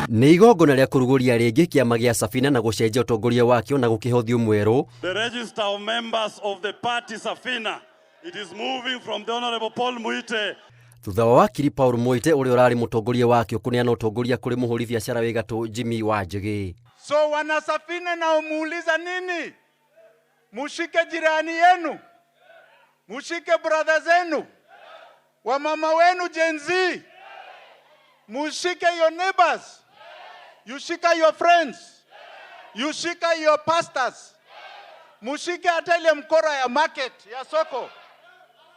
Nĩ igongona rĩa kũrugũria rĩngĩ kĩama gĩa Safina na gũcenjia ũtongoria wakĩo na gũkĩhe ũthiũ mwerũ. The register of members of the party Safina, it is moving from the Honorable Paul Muite. Thutha wa wakiri Paul Muite ũrĩa ũrarĩ mũtongoria wakĩo kũneana ũtongoria kũrĩ mũhũri biacara wĩ gatũ Jimmy Wanjigi. So wana Safina naomuuliza nini? Mushike jirani yenu, mushike brother zenu, wamama wenu Gen Z, mushike your neighbors, you shika your friends, you shika your pastors, mushike hata ile mkora ya market ya soko,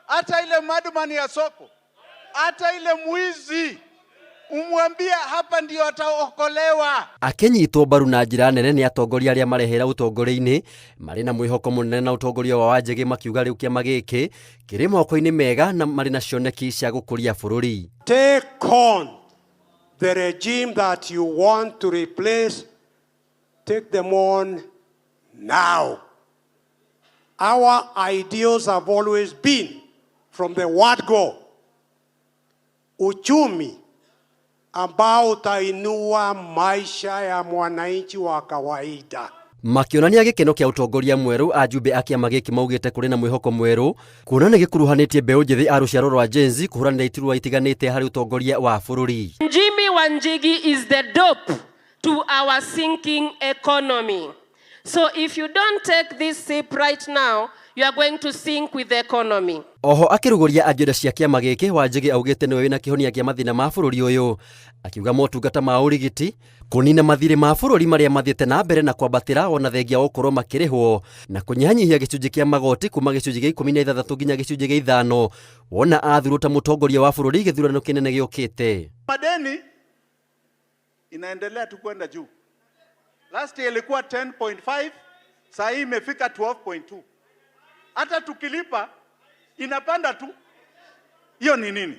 hata ile madman ya soko, hata ile mwizi umwambie hapa ndio ataokolewa. Akĩnyitwo mbaru na njĩra nene nĩ atongoria arĩa marehera ũtongoria-inĩ marĩ na mwĩhoko mũnene na ũtongoria wa Wanjĩgĩ makiuga rĩu kĩama gĩkĩ kĩrĩ moko-inĩ mega na marĩ na cioneki cia gũkũria bũrũri. Take on the regime that you want to replace. Take them on now. Our ideals have always been, from the word go, uchumi ambao utainua maisha ya mwananchi wa kawaida. Makĩonania gĩkeno kĩa ũtongoria mwerũ, ajumbe a kĩama gĩkĩ maugĩte kũrĩ na mwĩhoko mwerũ kuona nĩ gĩkuruhanĩtie mbeũ njĩthĩ a rũciaro rwa Gen Z kũhũranĩra iturwa itiganĩte harĩ ũtongoria wa bũrũri. Jimmy Wanjigi is the dope to our sinking economy. So if you don't take this sip right now, you are going to sink with the economy. Oho akĩrugũria agenda cia kĩama gĩkĩ, Wanjigi augĩte nĩwe wĩna kĩhonia kĩa mathĩna ma bũrũri ũyũ, akiuga motungata ma ũrigiti, kũnina mathirĩ ma bũrũri marĩa mathiĩte na mbere na kwambatĩra ona thengia wa gũkorwo makĩrĩhwo, na kũnyihanyihia gĩcunjĩ kĩa magoti kuma gĩcunjĩ gĩa 16 nginya gĩcunjĩ gĩa 5 wona athurwo ta mũtongoria wa bũrũri gĩthurano kĩnene gĩũkĩte. Madeni inaendelea tu kwenda juu. Last year ilikuwa 10.5, saa hii imefika 12.2. Hata tukilipa inapanda tu. Hiyo ni nini?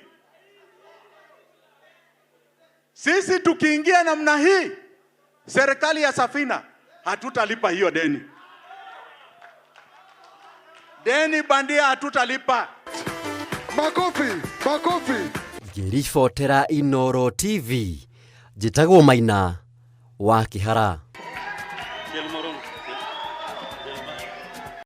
Sisi tukiingia namna hii, serikali ya Safina hatutalipa hiyo deni. Deni bandia hatutalipa. Makofi, makofi. Ngĩribotera Inooro TV, njĩtagwo Maina wa Kĩhara.